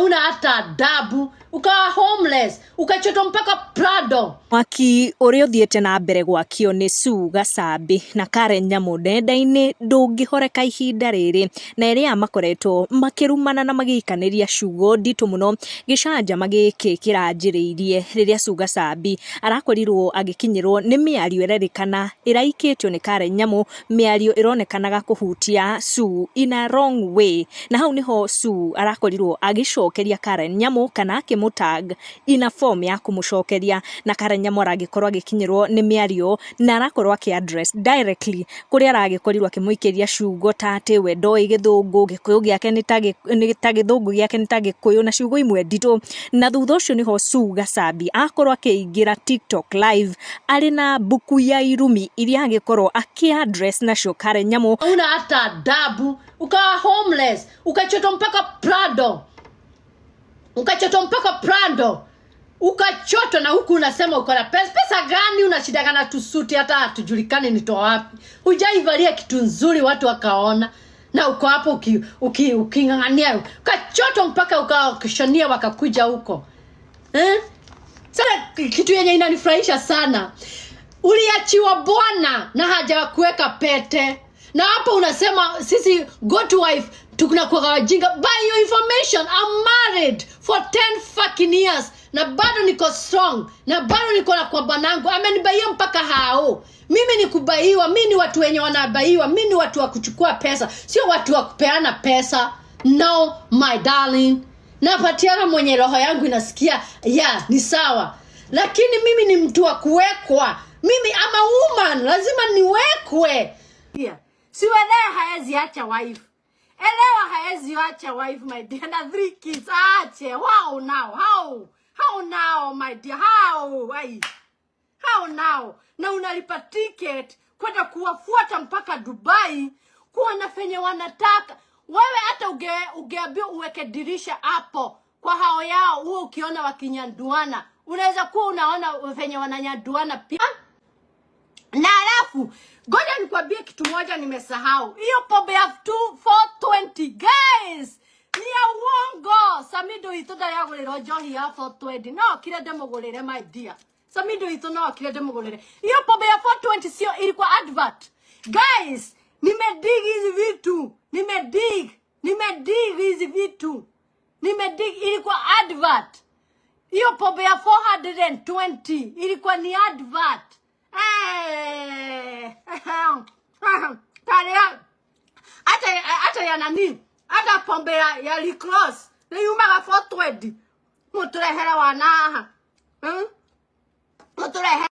Una hata adabu, ukawa homeless, ukachotwa mpaka Prado. Mwaki ũrĩa ũthiĩte na mbere gwakio nĩ Sue Gacambi na Karen Nyamu nenda-inĩ ndũngĩhoreka ihinda rĩrĩ, na erĩ aya makoretwo makĩrumana na magĩikanĩria ciugo nditũ mũno gĩcanjama gĩkĩ kĩranjĩrĩirie rĩrĩa Sue Gacambi arakorirwo agĩkinyĩrwo nĩ mĩario ĩrerĩkana ĩraikĩtio nĩ Karen Nyamu, mĩario ĩronekanaga kũhutia Sue in a wrong way, na hau niho Sue arakorirwo agĩcokeria Karen Nyamu kana akĩmũtag in a form ya kũmũcokeria, na Karen Nyamu aragĩkorwo agĩkinyĩrwo nĩ mĩario na arakorwo akĩ address directly kũrĩa aragĩkorirwo akĩmũikĩria ciugo ta atĩ we ndoĩ gĩthũngũ, gĩkũyũ gĩake nĩ ta gĩthũngũ gĩake nĩ ta gĩkũyũ na ciugo imwe nditũ. Na thutha ũcio nĩho Sue Gacambi akorwo akĩingĩra TikTok live arĩ na mbuku ya irumi iria agĩkorwo akĩ address nacio Karen Nyamu. Una hata adabu, ukawa homeless, ukachotwa mpaka Prado, ukachotwa mpaka Prado, ukachotwa na huku unasema uko na pesa. Pesa gani? Unashidaga na tusuti hata hatujulikani ni toa wapi. Hujaivalia kitu nzuri watu wakaona, na uko hapo uking'ang'ania, ukachotwa mpaka ukashonia wakakuja huko, eh? Sasa kitu yenye inanifurahisha sana, uliachiwa bwana na haja kuweka pete, na hapo unasema sisi go to wife tunakuwa wajinga. By your information, I'm married for 10 fucking years na bado niko strong na bado niko na kwa bwanangu, amenibaia mpaka hao. Mimi ni kubaiwa, mimi ni watu wenye wanabaiwa, mimi ni watu wa kuchukua pesa, sio watu wa kupeana pesa. No my darling, napatiana mwenye roho yangu inasikia yeah, ni sawa, lakini mimi ni mtu wa kuwekwa. Mimi ama woman lazima niwekwe. Yeah. Si elewa haezi acha wife. Elewa haezi acha wife my dear, na 3 kids aache. Wow now, how? How now my dear? How? Ai. How now? Na unalipa ticket kwenda kuwafuata mpaka Dubai kuwa na fenye wanataka. Wewe hata ugeambiwa uweke dirisha hapo kwa hao yao, huo ukiona wakinyanduana, unaweza kuwa unaona fenye wananyanduana pia. Na alafu ngoja nikwambie kitu moja nimesahau. Hiyo pombe ya 420 guys ni ya uongo. Samido itu ndayagũrĩrwo njohi ya 420. No kire ndĩmũgũrĩre my dear. Samido itu no kire ndĩmũgũrĩre. Hiyo pombe ya 420 sio, ilikuwa advert. Guys, nimedig hizi vitu. Nimedig. Nimedig hizi vitu. Nimedig, ilikuwa advert. Hiyo pombe ya 420 ilikuwa ni advert. Hata ya nani? Hata pombe ya Licross. Ni yumaga 420. Muturehera wana haha.